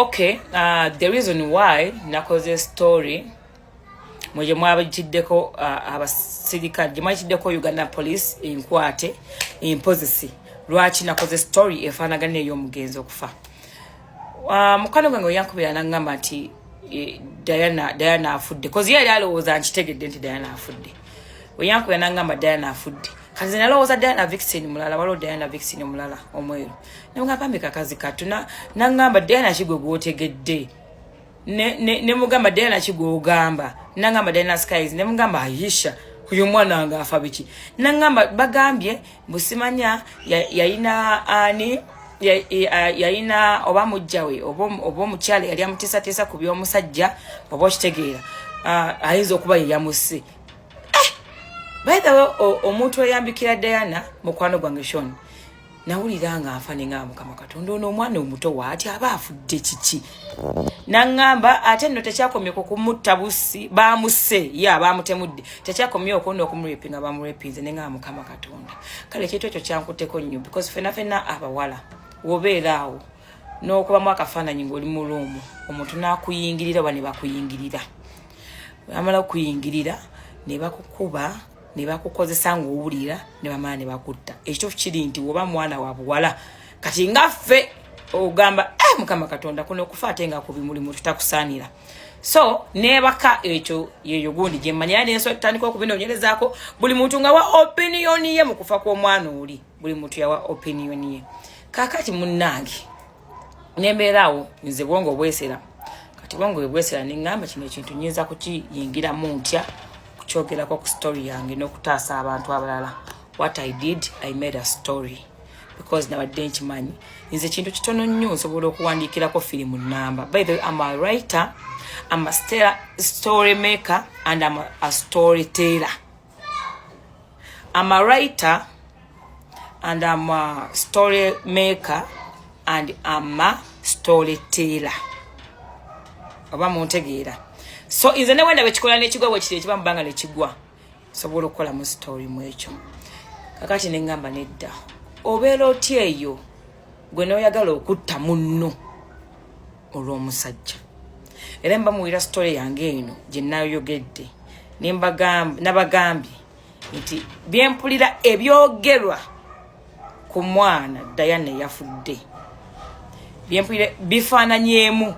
Okay, the reason why nakoze story mwe gye mwabitiddeko abasirikale, gye mwabitiddeko Uganda Police enkwate empozisi, lwaki nakoze story efaanagana ey'omugenzi okufa. Mukwano gwange weyankubira naŋŋamba nti Diana afudde, 'cause ye yali alowooza nkitegedde nti Diana afudde. Weyankubira naŋŋamba Diana afudde, kati nze nalowooza Diana Vixen mulala. Waliwo Diana Vixen omulala omweru. Nemugamba, "Mbi kakazi kattu." Naŋŋamba, "Diana kigwe gwotegedde?" Ne mugamba, "Diana ki gwogamba?" Nangamba, "Diana Skies." Ne mugamba, "Aisha, oyo omwana nga afa biki?" Nangamba, "Bagambye busimanya yayina ani yayina oba mujjawe oba omukyala yali amutiisatiisa ku by'omusajja, oba okitegeera, ayinza okuba ye yamusse." By the way, omuntu eyambikira Diana mukwano gwange Shon. Nawulira nga nfa, nenga, "Mukama Katonda, ono omwana omuto waati aba afudde kiki?" Naŋŋamba, ate nno tekyakomye ku kumutta busi, bamusse ye abamutemudde, tekyakomye okwo n'okumurepinga, bamurepinze. Neŋŋamba, "Mukama Katonda." Kale ekintu ekyo kyankuteko nnyo, because fena fena abawala wobeera awo n'okubamu akafaananyi ng'oli mu room, omuntu n'akuyingirira oba ne bakuyingirira, bamala okuyingirira ne bakukuba ne bakukozesa ng'owulira, ne bamala ne bakutta. Ekituufu kiri nti woba mwana wa buwala kati nga ffe, ogamba, "Eh, Mukama Katonda, kuno okufa ate nga kubi, mulimu tutakusaanira." So nebaka ekyo yeyo gundi gyemmanya, era nensotandika okubinoonyerezaako. Buli muntu nga wa opinion ye mu kufa kw'omwana oli, buli muntu yawa opinion ye. Kaakati munnange, nembeera awo nze bwongo obwesera, kati bwongo bwebwesera, neŋŋamba, "Kino ekintu nyinza kukiyingiramu ntya kukyogerako ku story yange n'okutaasa abantu abalala?" What I did, I made a story because nabadde nkimanyi nze kintu kitono nnyo nsobola okuwandiikirako firimu namba. By the way, I'm a writer, I'm a story maker and I'm a story teller. I'm a writer and I'm a story maker and I'm a story teller, oba muntegeera. So nze newenda bwekikola nekigwa bwekiri, ekiba mubanga nekigwa, sobola okukolamu story mu ekyo. Kakati neŋŋamba, nedda, obeera otya eyo gwe noyagala okutta munno olw'omusajja? Era mba muwulira story yange eno gye nayogedde, nabagambye nti byempulira ebyogerwa ku mwana Diana eyafudde, byempulira bifaananyeemu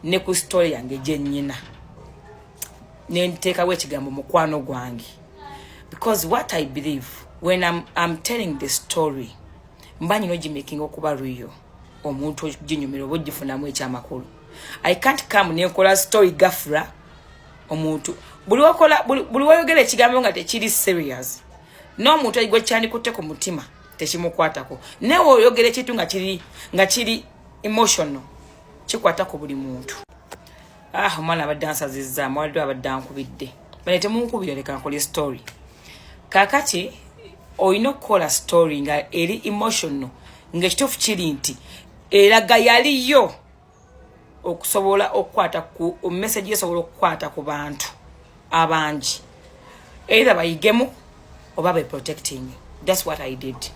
ne ku story yange gyennyina. Nenteekawo ekigambo "mukwano gwange" because what I believe, when I'm telling the story, mba nyina ogimakinga okuba lwiyo omuntu oginyumira oba ogifunamu ekyamakulu. I can't come nenkola story gafura omuntu. Buli wayogera ekigambo nga tekiri serious, n'omuntu gwe kyandikutte ku mutima tekimukwatako. Naye oyogera ekintu nga kiri emotional, kikwata ku buli muntu. Ah, omwana abadde ansazizaamu, wadde abadde ankubidde bane. Temunkubira, leka nkole story. Kakati olina okukola story nga eri emotional, ngaekituufu kiri nti eraga yaliyo okusobola okukwata ku message, esobola okukwata ku bantu abangi, either bayigemu oba be protecting. That's what I did.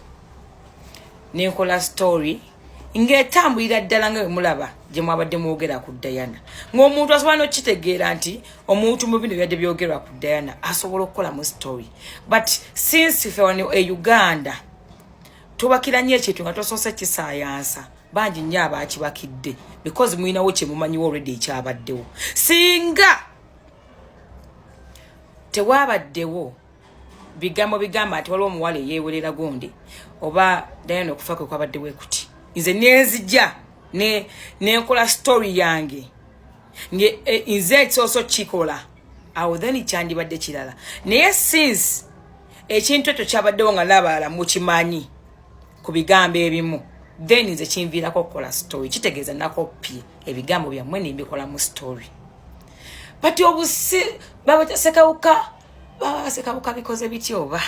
Nenkola story ng'etambulira ddala nga bwe mulaba gye mwabadde mwogera ku Diana, ng'omuntu asobola n'okitegeera nti omuntu mu bino byadde byogerwa ku Diana asobola okukolamu story. But since ffe wano e Uganda tubakira nnyo ekintu nga tosoose kisayansa, bangi nnyo abakibakidde because mulinawo kyemumanyiwo already ekyabaddewo. Singa tewabaddewo bigambo bigamba nti waliwo omuwala eyeewerera gundi oba Diana okufa kwe kwabaddewo ekuti, nze nenzija nenkola story yange nze ekisooso kikola awo, then kyandibadde kirala. Naye since ekintu ekyo kyabaddewo nga n'abalala mukimanyi ku bigambo ebimu, then nze kinviirako okukola story. Kitegeeza nakopye ebigambo byammwe nembikolamu story. But obusi babasekawuka, baba basekabuka bikoze bitya oba?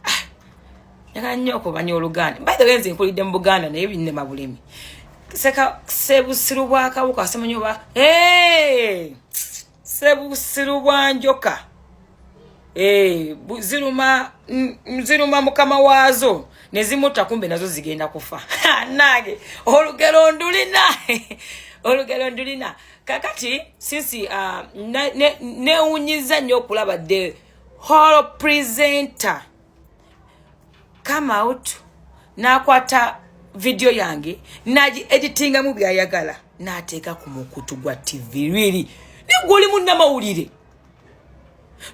Ah, njagala nnyo okumanya Oluganda. By the way, nze nkulidde mu Buganda, naye binnema bulimi. Sebusiru bwa kawuka, simanyi oba sebusiru bwa njoka ziruma mukama waazo ne zimutta, kumbe nazo zigenda kufa. Nange olugero ndulina. Olugero ndulina. Kakati since newunyiza nnyo okulaba the whole presenter come out n'akwata video yange, nagi editingamu byayagala, n'ateeka ku mukutu gwa TV. Really, nigwe oli munnamawulire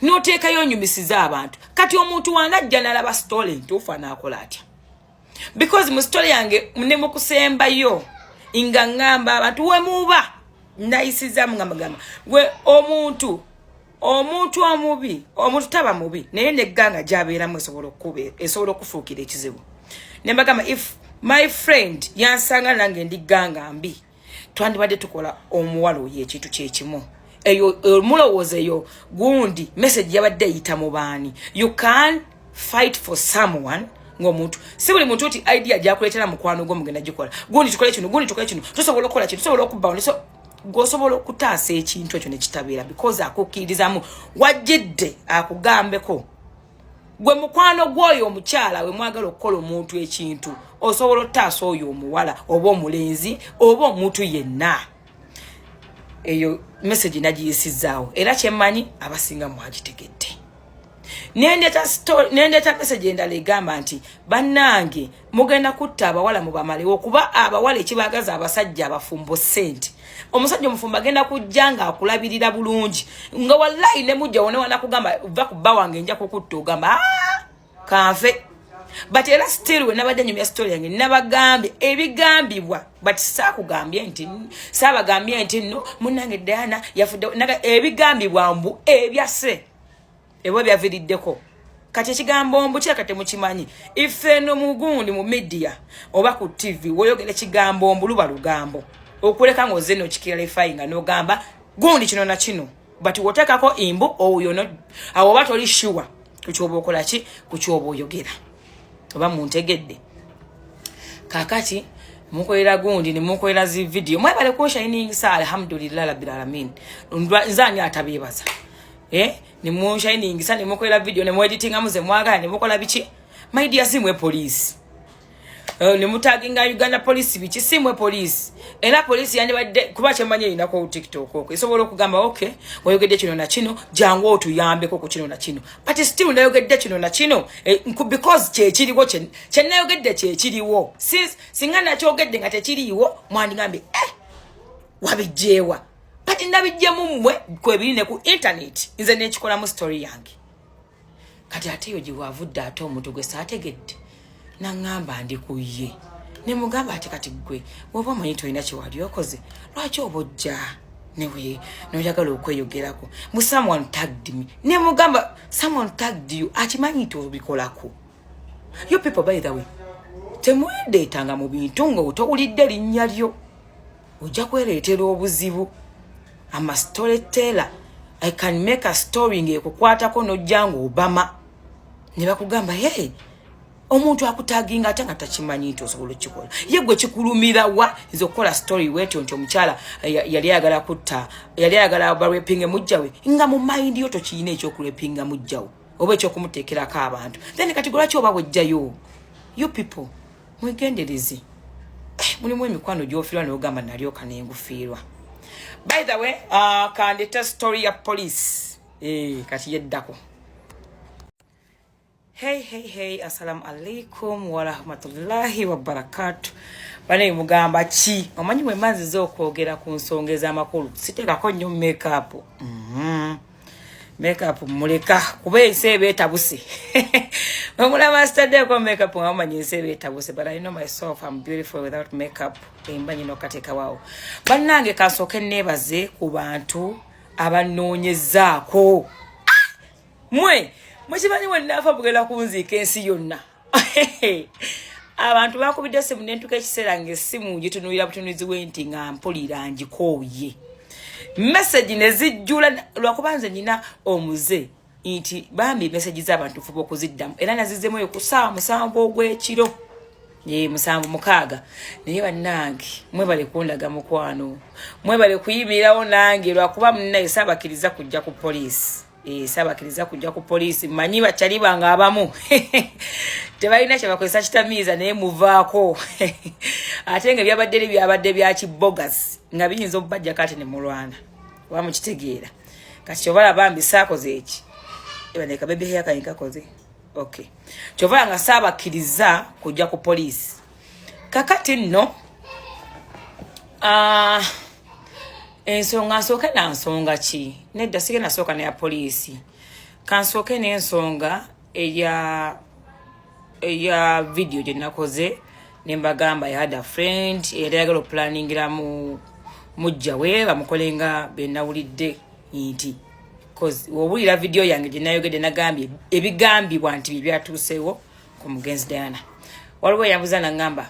n'oteekayo onyumisiza abantu? Kati omuntu wanajja n'alaba story entuufu, anaakola atya? Because mu story yange ne mukusembayo nga ŋŋamba abantu wemuba nayisizaamu nga mugamba gwe omuntu omubi, omuntu taba mubi, naye negganga gyabeeramu esobola okufuukira ekizibu. Ne mbagamba, if my friend yansanga nange ndi gganga mbi, twandibadde tukola omuwala oyo ekintu kyekimu. Eyo mulowooza eyo gundi message yabadde eyita mu baani? You can fight for someone ng'omuntu, si buli muntu nti idea gyakuleetera mukwano gwo mugenda gikola. Gundi tukole kino, gundi tukole kino, tusobola okukola kino, tusobola okubbawo. So gweosobola okutaasa ekintu ekyo nekitabeera because akukkirizamu wajjidde akugambeko gwe mukwano gw'oyo omukyala we mwagala okukola omuntu ekintu. Osobola okutaasa oyo omuwala oba omulenzi oba omuntu yenna. Eyo message nagiyisizaawo, era kyemmanyi abasinga mwagitegedde. Nendeeta message endala egamba nti, bannange, mugenda kutta abawala, mubamalewo, kuba abawala ekibagaza abasajja abafumbo ssente. Omusajja omufumbo agenda kujja ng'akulabirira bulungi, nga wallayi ne mujja wone wanakugamba, "Va ku bba wange, nja kukutta," ogamba, "Ah, kanfe." But era still we nabadde nyumya story yange, nabagambye ebigambibwa, but saakugambye nti, saabagambye nti nno munnange Diana yafudde. Ebigambibwa mbu ebyase eba byaviriddeko. Kati ekigambo mbu kiraka temukimanyi. Ife eno mugundi mu media oba ku TV, woyogera ekigambo mbu, luba lugambo okuleka ngaozze nokiclarify nga nogamba gundi kino na kino. But woteekako imbu oyo, awo oba toli sure kukyoba okola ki, kukyoba oyogera oba muntegedde. Kakati mukolera gundi nemukolera zi video, mwebale kunshiningisa, alhamdulillah rabbil alamin. Nze ani atabeebaza? Eh, nemunshiningisa, nemukolera video, nemueditingamu ze mwagala, nemukola biki. My dear, simwe police. Nemutaginga Uganda Police biki, simwe police. Era police yandibadde, kuba kyemanyi erinako TikTok okwo, esobola okugamba, "Ok, wayogedde kino na kino, jangu otuyambeko ku kino na kino." But still nayogedde kino na kino, because kyekiriwo. Kyenayogedde kyekiriwo. Singa nakyogedde nga tekiriiwo, mwandigambye, "Eh, wabijjeewa?" But nabijjemu mmwe kwebiri ne ku internet, nze nekikolamu story yange. Kati ate eyo gye wavudde, ate omuntu gwe saategedde naŋŋamba ndi ku ye, ne mugamba ati, "Kati gwe woba omanyi tolina kyewali okoze, lwaki oba ojja newe noyagala okweyogerako mu someone tagged me?" Ne mugamba, "Someone tagged you, akimanyi nti obikolako." You people, by the way, temwedeetanga mu bintu nga towulidde linnya lyo, ojja kwereetera obuzibu. Ama story teller, I can make a story ng'ekukwatako, nojja nga obama ne bakugamba, "Hey, omuntu akutaginga," ate nga takimanyi nti osobola okukikola. Ye gwe kikulumira wa nze okukola story wetyo nti omukyala yali ayagala kutta, yali ayagala barepinge mujjawe, nga mu mind yo tokiyina ekyokurepinga mujjawe oba ekyokumuteekerako abantu? Then kati golwaki oba wejjayo? You people, mwegendereze. Mulimu emikwano gyofiirwa nogamba nalyoka nengufiirwa. By the way, kandeta story ya police. Kati yeddako. Hey, hey, hey, assalamu alaikum warahmatullahi wabarakatu. Bane, mugamba ki? Omanyi bwe nzize okwogera ku nsonga ez'amakulu, siteekako nnyo makeup. Makeup muleka, kuba ensi eba etabuse. Omulaba sitaddeko makeup nga mumanyi ensi eba etabuse, but I know myself, I'm beautiful without makeup. Emba nyina okateekawawo. Bannange, kansooke neebaze ku bantu abanoonyezaako. Mwe mukimanyi wenaafa mugenda kunziika ensi yonna. Abantu bakubidde essimu nentuka ekiseera nga essimu ngitunuulira butunuzi bwe nti nga mpulira ngikooye. Message ne zijjula, lwakuba nze nyina omuze nti bambi message z'abantu fuba okuziddamu, era nazizemu eyo ku ssaawa 7 ogw'ekiro, 7:06. Naye bannange, mwebale kundaga mukwano, mwebale kuyimirirawo nange, lwakuba munnaye saabakkiriza kujja ku poliisi. Eh, saabakiriza kujja ku poliisi. Mmanyi bakyali bange abamu tebalina kyebakozesa kitamiiza, naye muvaako, ate nga ebyabadde eri byabadde bya kibogas nga biyinza okubajjako ate ne mulwana, oba mukitegeera. Kati kyova bambi saakoze eki ebaneka baby hair kange kakoze okay. Kyova nga saabakkiriza kujja ku poliisi. Kakati nno ensonga nsooke na nsonga ki? Nedda, sige nasooka neya poliisi, kansooke n'ensonga eya video gye nakoze ne mbagamba I had a friend era yagala okuplanningira mu mujja we bamukole nga benawulidde nti, owulira video yange gye nayogedde, nagambye ebigambibwa nti bye byatuusewo ku mugenzi Diana. Waliwo eyambuza naŋŋamba,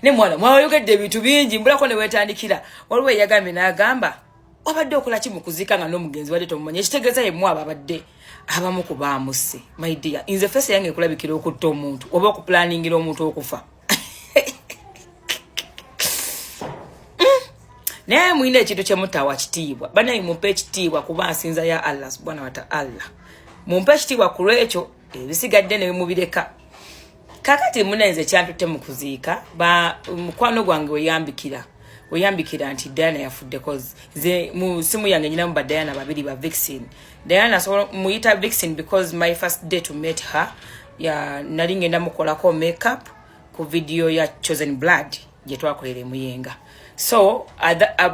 ne mwana mwayogedde ebintu bingi, mbulako ne wetandikira. Waliwo eyagambye n'agamba, wabadde okola ki mu kuziika nga n'omugenzi wadde tomumanyi? Ekitegeeza yemmw ababadde abamu ku baamusse. My dear, nze face yange ekulabikira okutta omuntu oba okuplanningira omuntu okufa? Naye mulina ekintu kyemutawa kitiibwa. Banaye, mumpe ekitiibwa kuba nsinza ya Allah subhana wataala. Mumpe ekitiibwa ku lwekyo, ebisigadde ne mubireka. Kakati munenze kyantutte mu kuziika, mukwano gwange weyambikira nti Diana yafudde, cause nze mu simu yange nyinamu ba Diana babiri, ba Vixen Diana. So muyita Vixen because my first day to meet her ya nali ngenda mukolako makeup ku video ya Chosen Blood gye twakolera emuyenga. So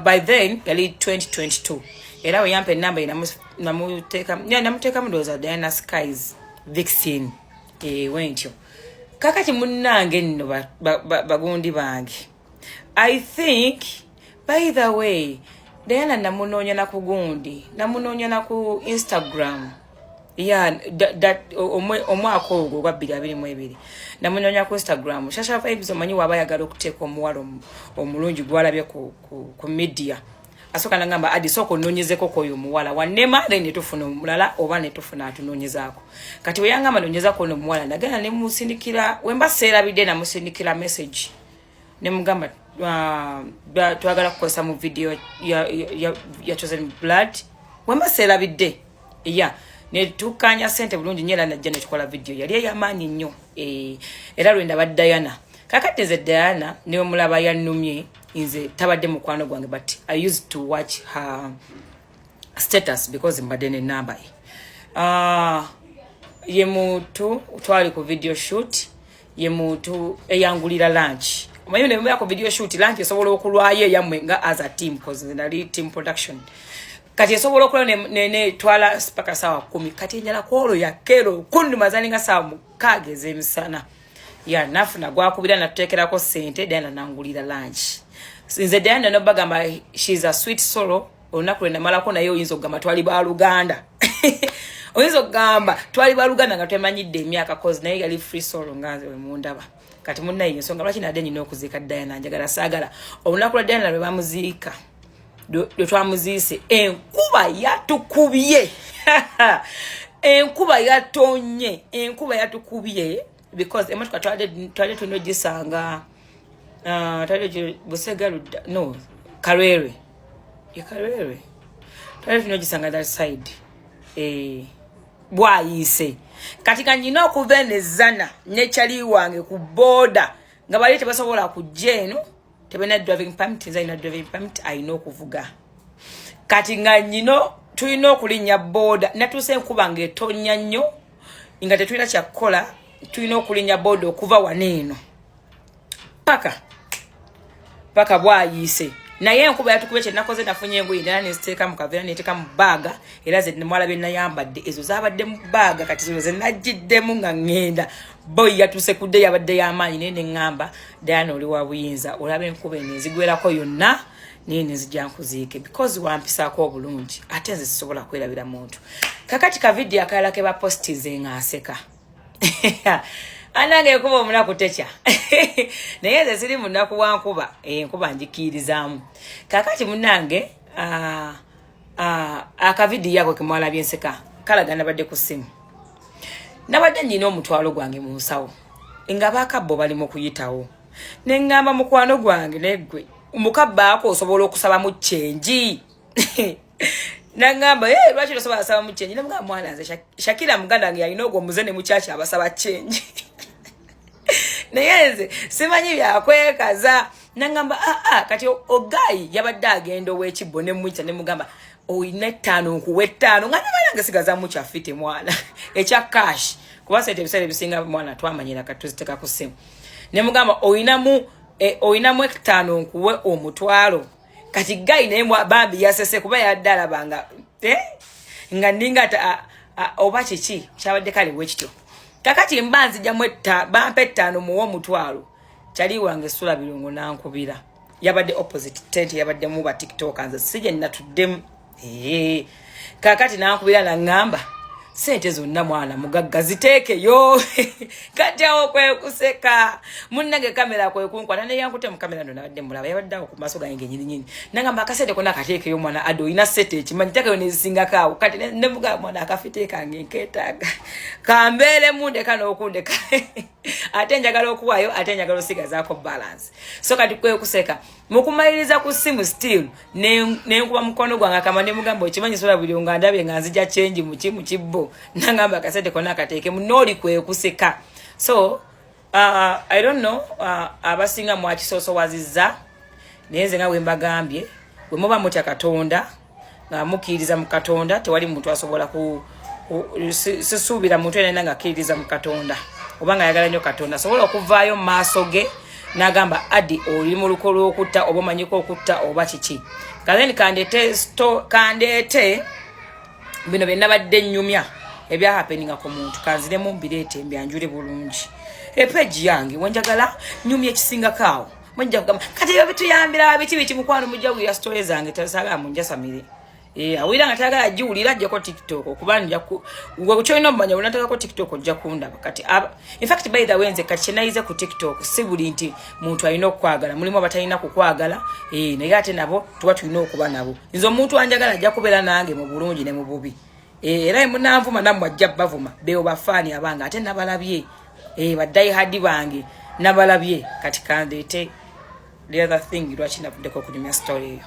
by then yali 2022, era weyampa enamba namuteekamu ndowooza Diana Skies Vixen wentyo. Kakati munnange nno, bagundi bange, I think, by the way, Diana namunoonya na ku gundi, namunoonya na ku Instagram ya omwaka ogwo ogwa 2022, namunoonya ku Instagram. Shasha Vibes, omanyi waaba ayagala okuteeka omuwala omulungi gwalabye ku media, asooka nagamba, "Adi, sooka onoonyezeko kwoyo omuwala wanema," then netufuna omulala oba netufuna atunoonyezaako. Kati weyangamba noonyezako ono omuwala, nagenda nemusindikira, wemba seerabidde, namusindikira message nemugamba, twagala kukozesa mu video ya Chosen Blood. Wemba seerabidde, ya netukanya sente bulungi nyo, era najja netukola video yali eyamaanyi nnyo. Era lwendaba Diana. Kakati nze Diana newemulaba yannumye, nze tabadde mukwano gwange, but I used to watch her status because mbadde nenamba ye. Ye muntu twali ku video shoot, ye muntu eyangulira lunch. Omanyi nembeera ku video shoot, lunch esobola okulwayo eyammwe nga as a team, cause nali team production. Kati esobola okulwa netwala paka 10:00. Kati enjala kwolwo yakeera okunduma, zalinga 6:00 ez'emisana. Ya nafuna gwakubira natuteekerako sente, Diana nangulira lunch. Nze Diana nobagamba, she's a sweet soul. Olunaku lwe namalako naye, oyinza okugamba twali baluganda, oyinza okugamba twali baluganda nga twemanyidde emyaka, cause naye yali free soul nga nze wemundaba. Kati munnaye, ensonga lwaki nadde nyina okuziika Diana, njagala saagala, olunaku lwa Diana lwe bamuziika, lwe twamuziise, enkuba yatukubye, enkuba yatonye, enkuba yatukubye, because emotoka twali tulina ogisanga twali Busega ludda, no, Kalwerwe, ye Kalwerwe, twali tulina ogisanga that side, bwayiise. Kati ka nyina okuva eno ezzana nekyali wange ku booda nga bali tebasobola kujja eno, tebalina driving permit, nze alina driving permit, alina okuvuga. Kati nga nyino tulina okulinnya booda, natuuse enkuba ng'etonnya nnyo nga tetulina kyakukola, tulina okulinnya booda okuva wano eno paka bwayiise. Naye enkuba yatukuba. Kyenakoze, nafunye engoye endala neziteeka mu kaveera, neteeka mu baaga, era ze mwalabye nayambadde, ezo zabadde mu baaga. Kati zino zenajjiddemu nga ŋŋenda boy yatuuse kudde, yabadde y'amaanyi, naye neŋŋamba, "Diana, oli wa buyinza, olaba enkuba eno enzigwerako yonna, naye nenzija nkuziike because wampisaako obulungi, ate nze sisobola kwerabira muntu." Kakati ka video akalala ke bapostize nga nseka. Anange, enkuba omunaku tekya, naye nze siri munaku wa nkuba, enkuba njikiirizaamu. Kakati munange, akavidiyo ako kemwalabye enseka kalaga nabadde ku ssimu, nabadde nyina omutwalo gwange mu nsawo nga bakabbo bali mu kuyitawo, neŋŋamba mukwano gwange, neggwe mukabbaako osobola okusabamu change. Nangamba, "Hey, lwaki tosobola saba mu change?" Namugamba, "Mwana, nze Shakira muganda wange yalina ogwo omuze ne mukyaki abasaba change, naye nze simanyi byakwekaza." Nangamba, "Aa, ah, ah, kati ogayi yabadde agenda ow'ekibbo." Nemuyita nemugamba, "Olina 5, nkuwa 5." Nga nabalange sigazamu kyafite mwana ekya cash, kuba sente ebiseera ebisinga mwana twamanyira, kati tuziteeka ku ssimu. Nemugamba, "Olinamu 5, nkuwe 100." Kati guy naye bambi yasese, kuba yadde alabanga, eh? Nga ninga oba kiki kyabadde. Kale bwekityo kakati mba nzijamu bampa 5, muwe 100. Kyali wange Sula Birungo nankubira, yabadde opposite tent, yabaddemu ba TikTok, nze si gye natuddemu. Kakati nankubira naŋŋamba, "Sente zonna mwana mugagga ziteekeyo." Kati awo kwekuseka munnange, kamera kwekunkwata, neyankute mu kamera. No nabadde mulaba, yabadde awo ku maaso gange genyininyini. Nagamba, "Akasente konna akateekeyo mwana ado, olina sente ekimanyi, teekayo nezisingako awo." Kati nemugaa, "Mwana, akafite kange nkeetaaga, kambeeremu, ndeka n'okundeka, ate njagala okuwaayo, ate njagala osigazaako balance." So kati kwekuseka mukumaliriza ku simu, still nenkuba mukono gwange akama, nemugamba, "Okimanyi sola buli nga ndabye nga nzija change muki mukibbo." Nangamba, "Akasente konna akateekemu." Nooli kwekuseka. So I don't know, abasinga mwakisoosowazizza, naye nze nga bwe mbagambye, bwe muba mutya Katonda, nga mukkiririza mu Katonda, tewali muntu asobola ku sisuubira muntu yenna nga akkiririza mu Katonda oba nga ayagala nnyo Katonda asobola okuvaayo mu maaso ge n'agamba, "Adi, oli mu luko lw'okutta, oba omanyiko okutta, oba kiki." Then kandeete bino bye nabadde nnyumya ebyahappeninga ku muntu, kanziremu mbireete mbyanjule bulungi. Epeji yange wenjagala nyumya ekisingako awo, mujja kugamba, "Kati ebyo bituyambira biki biki?" Mukwano, mujja wulira story zange, tasagala munjasamire. Awulira nga tayagala giwulira, ajjako TikTok, okuba nja kyolina omumanya, onatekako TikTok ojja kundaba. Kati in fact, by the way, nze kati kyenayize ku TikTok, si buli nti muntu alina okukwagala, mulimu abatalina kukwagala, naye ate nabo tuba tulina okuba nabo. Nze omuntu anjagala ajja kubeera nange mu bulungi ne mu bubi. Era munanvuma, nammwe ajja bavuma, beo bafaani abange, ate nabalabye, ba diehard bange nabalabye. Kati kandeete the other thing, lwaki navuddeko okunyumya story eyo.